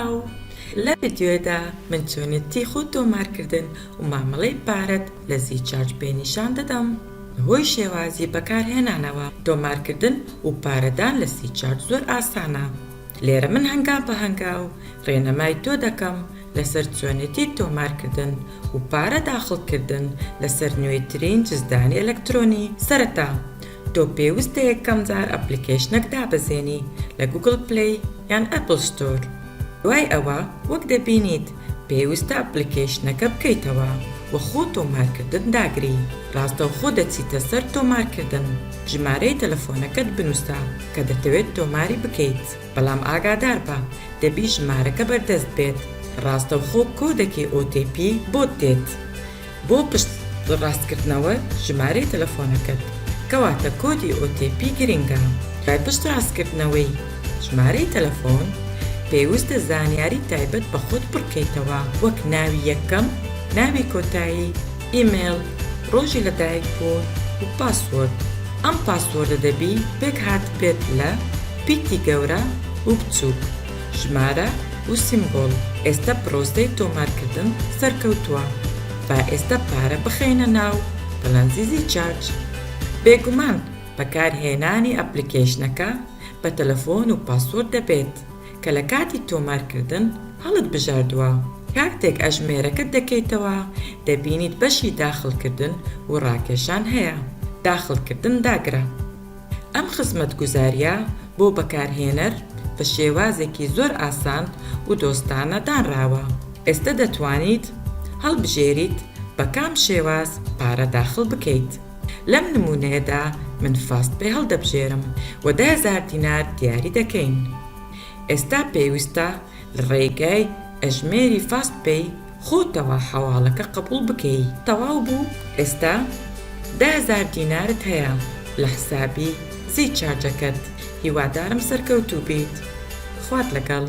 سڵاو لە ڤیدیۆدا من چۆنێتی خۆ تۆمارکردن و مامەڵەی پارەت لە زیچارج پێ نیشان دەدەم بەهۆی شێوازی بەکارهێنانەوە تۆمارکردن و پارەدان لە زیچارج زۆر ئاسانە لێرە من هەنگاو بە هەنگاو ڕێنمای تۆ دەکەم لەسەر چۆنێتی تۆمارکردن و پارە داخڵکردن لەسەر نوێترین جزدانی ئەلکترۆنی سەرەتا تۆ پێوستە یەکەم جار application ەک دابەزێنی لە Google Play یان Apple Store دوای ئەوە وەک دەبینیت پێوستە application ەکە بکەیتەوە و خۆ تۆمارکردن داگری ڕاستەوخۆ دەچیتە سەر تۆمارکردن ژمارەی تەلەفۆنەکەت بنوسە کە دەتەوێت تۆماری بکەیت بەڵام ئاگاداربە دەبی ژمارەکە بەردەست بێت ڕاستەوخۆ کۆدێکی OTP بۆت دێت بۆ پشت ڕاستکردنەوە ژمارەی تەلەفۆنەکەت، کەواتە کۆدی OTP گرنگە. دوای پشت ڕاستکردنەوەی ژمارەی تەلەفۆن، پێویستە زانیاری تایبەت بە خۆت پڕکەیتەوە وەک ناوی یەکەم، ناوی کۆتایی، ئیمەیڵ، ڕۆژی لەدایکبوون و password. ئەم password ە دەبی پێکهاتبێت لە پیتی گەورە و بچووک، ژمارە و سیمبۆڵ. ئێستە پرۆسەی تۆمارکردن سەرکەوتووە. با ئێستە پارە بخەینە ناو balance ی زیچارج. بێگومان بەکارهێنانی application ەکە بە تەلەفۆن و password دەبێت کە لە کاتی تۆمارکردن هەڵت بژاردووە. کاتێک ئەژمێرەکەت دەکەیتەوە دەبینیت بەشی داخڵکردن و ڕاکێشان هەیە. داخڵکردن داگرە. ئەم خزمەتگوزارییە بۆ بەکارهێنەر بە شێوازێکی زۆر ئاسان و دۆستانە دانراوە. ئێستە دەتوانیت هەڵبژێریت بە کام شێواز پارە داخڵ بکەیت. لەم نموونەیەدا من FastPay هەڵدەبژێرم و 10,000 دینار دیاری دەکەین. ئێستا پێویستە لە ڕێگای ئەژمێری FastPay خۆتەوە حەواڵەکە قبوڵ بکەی. تەواو بوو ئێستا 10,000 دینارت هەیە لە حسابی زیچارجەکەت. هیوادارم سەرکەوتوو بیت. خوات لەگەڵ.